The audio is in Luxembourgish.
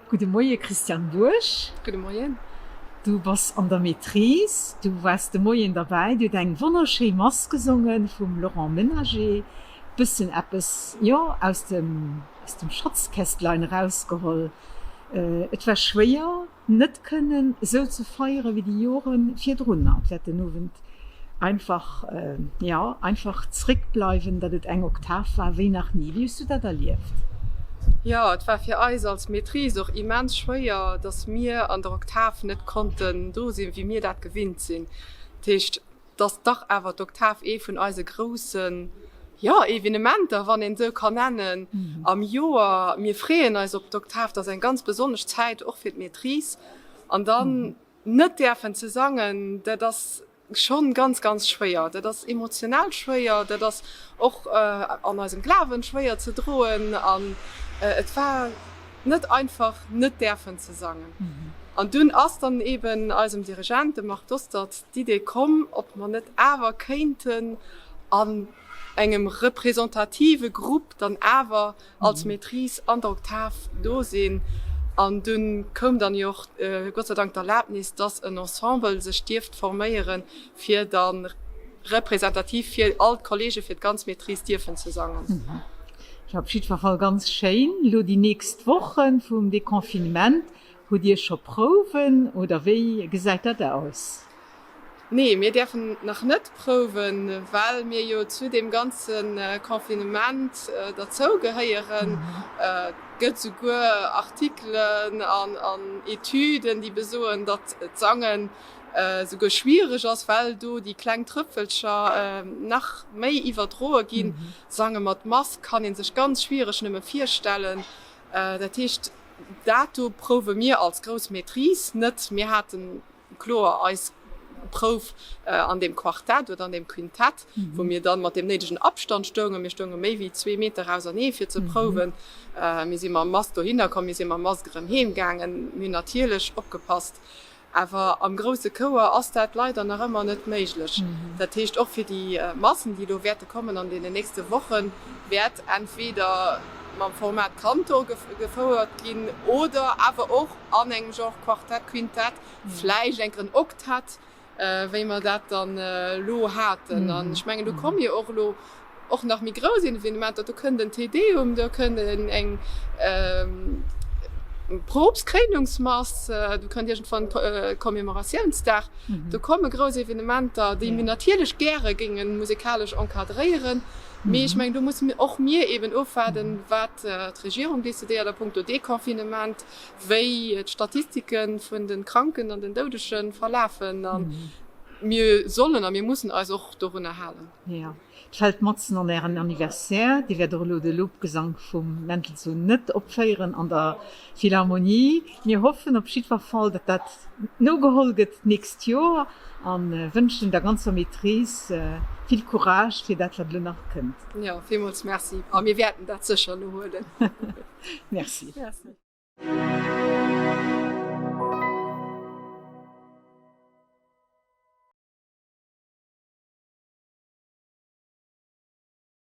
Gudde Moie Christiane Buerg. Gudde Moien. Du bass an der Maîtrise, du waars de Moien derbäi, Dir hutt eng wonnerschéi Mass gesonge vum Laurent Menager, bëssen eppes, jo, aus dem aus dem Schatzkästlein erausgeholl. Et war schwéier net kënnen esou ze feiere wéi déi Jore virdrunner. Et wäert den Owend einfach, jo, einfach zréckbleiwen, datt et eng Oktav war wéi nach ni. Wéi hues du dat erlieft? Jo, et war fir eis als Maîtrise och immens schwéier, datt mir an der Oktav net konnten do sinn, wéi mir dat gewinnt sinn. Dat heescht, 't ass dach awer d'Oktav ee vun eise groussen, jo, Evenementer, wann een esou kann nennen, am Joer. Mir freeën eis op d'Oktav, dat ass eng ganz besonnesch Zäit och fir d'Maîtrise. An dann net däerfen ze sangen, dat ass schonn ganz, ganz schwéier. Dat ass emotionell schwéier, dat ass och an eisem Glawen schwéier ze droen. An et war net einfach, net däerfen ze sangen. An dunn ass dann eben eisem Dirigent, dem Marc Dostert, d'Idee komm, ob mer net awer kéinten an engem representative Grupp dann awer als Maîtrise an der Oktav do sinn. An dunn koum dann jo och Gott sei Dank d'Erlaabnis, dass en Ensemble sech dierft forméieren, fir da representativ fir all d'Kollege fir d'ganz Maîtrise dierfen ze sangen. Jo, op jiddwer Fall ganz schéin. Elo déi nächst Woche vum Deconfinement, hutt Dir scho Prouwen oder wéi gesäit dat aus? Nee, mir däerfen nach net prouwen, well mir jo zu deem ganze Confinement derzou gehéieren. Et gëtt souguer Artikelen an Etüden, déi besoen, datt d'Sangen souguer schwiereg ass, well do déi kleng Trëpfelcher nach méi iwwerdroe ginn. Sange mat Mask kann ee sech ganz schwiereg nëmme virstellen. Dat heescht, dat do prouwe mir als grouss Maîtrise net. Mir haten Kloer, eis Prouf an deem Quartett oder an deem Quintett, wou mir dann mat deem néidegen Abstand stoungen, mir stounge méi wéi zwee Meter ausernee fir ze prouwen, mir si mam Mask dohinner komm, mir si mam Mask erëm heem gaangen, mir hunn natierlech opgepasst, awer am grousse Chouer ass dat leider nach ëmmer net méiglech. Dat heescht, och fir déi Massen, déi elo wäerte kommen an deenen nächste Wochen, wäert entweder mam Format Kantor gefouert ginn oder awer och an engem Genre Quartett, Quintett, vläicht enker en Oktett, wéi mer dat dann elo haten. An ech mengen, do komme jo och elo och nach méi grouss Evenementer. Do kënnt en Te Deum, do kënnt eng Poopstkréinungsmass, do kënnt iergendwann Commemoratiounsdag. Do komme grouss Evenementer, déi mir natierlech gäre géinge musekalesch encadréieren. Mee ech mengen, do musse och mir eeben ofwaarden, wat d'Regierung decidéiert a punkto Deconfinement. wéi d'Statistike vun de Kranken an den Doudege verlafen. A mir sollen a mir mussen eis och dorunner halen. Jo, et fält matzen an Ären Anniversaire. Dir wäert och elo de Lobgesank vum Mendelssohn net opféieren an der Philharmonie. Mir hoffen op jiddwer Fall, datt dat nogeholl gëtt d'nächst Joer a wënschen der ganzer Maîtrise vill Courage fir dat, wat elo nach kënnt. Jo, villmools Merci a mir wäerten dat sécher nohuelen. Merci. Merci.